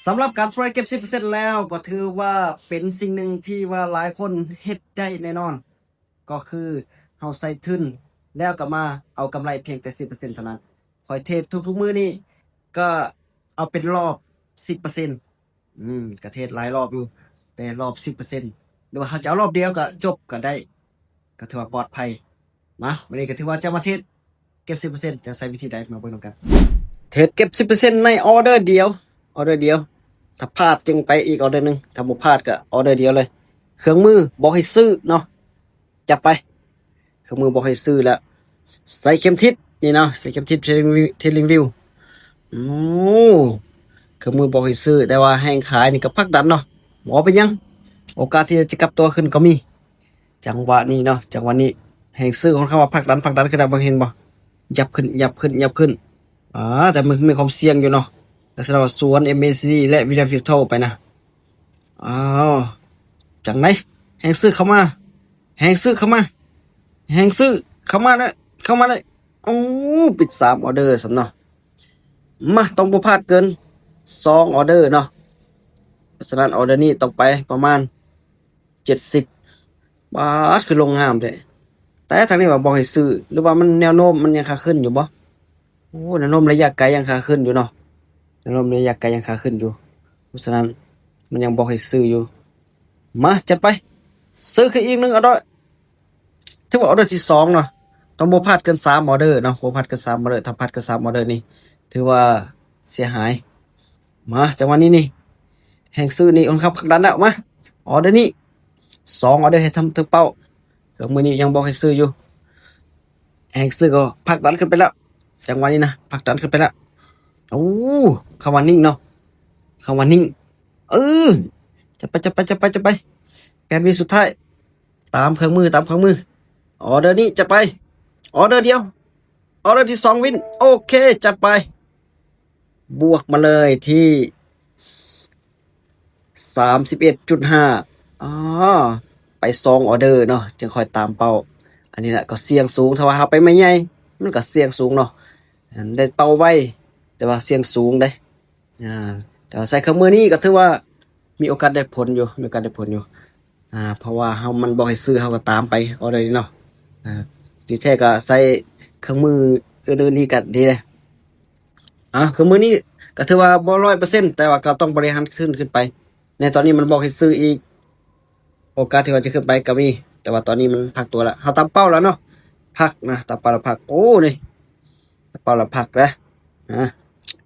ສຳລັບການເທຣດເກັບສິບເປີເຊັນແລ້ວ ກໍຖືວ່າເປັນສິ່ງໜຶ່ງທີ່ວ່າຫຼາຍຄົນເຮັດໄດ້ແນ່ນອນ ກໍຄືເຮົາໃສ່ທຶນແລ້ວກໍມາເອົາກຳໄລພຽງແຕ່ສິບເປີເຊັນເທົ່ານັ້ນ. ຂ້ອຍເທຣດທຸກໆມື້ນີ້ກໍເອົາເປັນລອບສິບເປີເຊັນ ອືມ ກໍເທຣດຫຼາຍລອບຢູ່ ແຕ່ລອບສິບເປີເຊັນ ຫຼືວ່າເຮົາຈະເອົາລອບດຽວກໍຈົບກໍໄດ້ ກໍຖືວ່າປອດໄພ. ມາ ມື້ນີ້ກໍຖືວ່າຈະມາເທຣດເກັບສິບເປີເຊັນ ຈະໃຊ້ວິທີໃດ ມາເບິ່ງນຳກັນ. ເທຣດເກັບສິບເປີເຊັນໃນອໍເດີດຽວ ອໍເດີດຽວ ຖ້າພາດຈຶ່ງໄປອີກອໍເດີໜຶ່ງ ຖ້າບໍ່ພາດກໍອໍເດີດຽວເລີຍ. ເຄື່ອງມືບອກໃຫ້ຊື້ເນາະ ຈັດໄປ. ເຄື່ອງມືບອກໃຫ້ຊື້ແລ້ວ ໃສ່ເຂັມທິດນີ້ເນາະ ໃສ່ເຂັມທິດ Trading View ໂອ້ ເຄື່ອງມືບອກໃຫ້ຊື້ ແຕ່ວ່າແຮງຂາຍນີ້ກໍຜັກດັນເນາະ ບໍ່ເປັນຫຍັງ ໂອກາດທີ່ຈະກັບຕົວຂຶ້ນກໍມີ ຈັງຫວະນີ້ເນາະ ຈັງຫວະນີ້ແຮງຊື້ຂອງເຂົາວ່າຜັກດັນ ຜັກດັນຂຶ້ນໄດ້ ເບິ່ງເຫັນບໍ່ ຫຍັບຂຶ້ນ ຫຍັບຂຶ້ນ ຫຍັບຂຶ້ນ ອາ ແຕ່ມັນມີຄວາມສ່ຽງຢູ່ເນາະ ລັກສະນະວ່າສວນ ເອັມ ເອ ຊີ ດີ ແລະ William Fieltho ໄປນະ. ອ້າວ ຈັ່ງໃດ ແຮງຊື້ເຂົ້າມາ ແຮງຊື້ເຂົ້າມາ ແຮງຊື້ເຂົ້າມາແລ້ວ ເຂົ້າມາແລ້ວ ໂອ້ ປິດສາມອໍເດີຊ້ຳເນາະ. ມາ ຕ້ອງບໍ່ພາດເກີນສອງອໍເດີເນາະ ເພາະສະນັ້ນອໍເດີນີ້ຕ້ອງໄປປະມານເຈັດສິບ. ບາດ ຄືລົງງາມແທ້ ແຕ່ທາງນີ້ວ່າບໍ່ໃຫ້ຊື້ ຫຼືວ່າມັນແນວໂນ້ມມັນຍັງຂາຂຶ້ນຢູ່ບໍ່? ໂອ້ ແນວໂນ້ມໄລຍະໄກຍັງຂາຂຶ້ນຢູ່ເນາະ ແນວໂນ້ມໄລຍະໄກຍັງຂາຂຶ້ນຢູ່ ເພາະສະນັ້ນມັນຍັງບໍ່ໃຫ້ຊື້ຢູ່. ມາ ຈັດໄປ ຊື້ຄືນອີກໜຶ່ງອໍເດີ ຖືວ່າອໍເດີທີສອງເນາະ ຕ້ອງບໍ່ພາດເກີນສາມອໍເດີເນາະ ບໍ່ພາດເກີນສາມອໍເດີ ຖ້າພາດເກີນສາມອໍເດີນີ້ຖືວ່າເສຍຫາຍ. ມາ ຈັງຫວະນີ້ນີ້ ແຮງຊື້ນີ້ຄ່ອນຂ້າງຜັກດັນແລ້ວ ມາ ອໍເດີນີ້ສອງອໍເດີໃຫ້ທຳ ຖືກເປົ້າ ເຄື່ອງມືນີ້ຍັງບອກໃຫ້ຊື້ຢູ່. ແຮງຊື້ກໍຜັກດັນຂຶ້ນໄປແລ້ວ ຈັງຫວະນີ້ນະ ຜັກດັນຂຶ້ນໄປແລ້ວ. ໂອ້ ເຂົ້າມານິ່ງເນາະ ເຂົ້າມານິ່ງ ເອີ ຈັດໄປ ຈັດໄປ ຈັດໄປ ຈັດໄປ ແປດວິນສຸດທ້າຍ ຕາມເຄື່ອງມື ຕາມເຄື່ອງມື ອໍເດີນີ້ຈັດໄປ ອໍເດີດຽວ ອໍເດີທີສອງວິນ ໂອເຄ ຈັດໄປ ບວກມາເລີຍທີ່ ສາມສິບເອັດຈຸດຫ້າ ອໍ ໄປສອງອໍເດີເນາະ ຈຶ່ງຄ່ອຍຕາມເປົ້າ. ອັນນີ້ລະກໍສ່ຽງສູງ ຖ້າວ່າເຮົາໄປໄມ້ໃຫຍ່ ມັນກໍສ່ຽງສູງເນາະ ໄດ້ເປົ້າໄວ ແຕ່ວ່າສ່ຽງສູງເດ້. ອາ ແຕ່ວ່າໃຊ້ເຄື່ອງມືນີ້ກໍຖືວ່າມີໂອກາດໄດ້ຜົນຢູ່ ມີໂອກາດໄດ້ຜົນຢູ່ ອາ ເພາະວ່າເຮົາ ມັນບອກໃຫ້ຊື້ ເຮົາກໍຕາມໄປອໍເດີນີ້ເນາະ. ອາ ທີ່ແທ້ກໍໃຊ້ເຄື່ອງມືອື່ນໆນີ້ກໍດີເດ້. ອາ ຄືມື້ນີ້ກໍຖືວ່າບໍ່ຮ້ອຍເປີເຊັນ ແຕ່ວ່າກໍຕ້ອງບໍລິຫານທຶນຂຶ້ນໄປ. ໃນຕອນນີ້ມັນບອກໃຫ້ຊື້ອີກ ໂອກາດທີ່ວ່າຈະຂຶ້ນໄປກໍມີ ແຕ່ວ່າຕອນນີ້ມັນພັກຕົວລະ ເຮົາຕາມເປົ້າແລ້ວເນາະ ພັກນະ ຕາມເປົ້າລະພັກ. ໂອ້ ນີ້ ຕາມເປົ້າລະພັກນະ. ອາ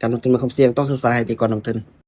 ການລົງທຶນມີຄວາມສ່ຽງ ຕ້ອງສຶກສາໃຫ້ດີກ່ອນລົງທຶນ.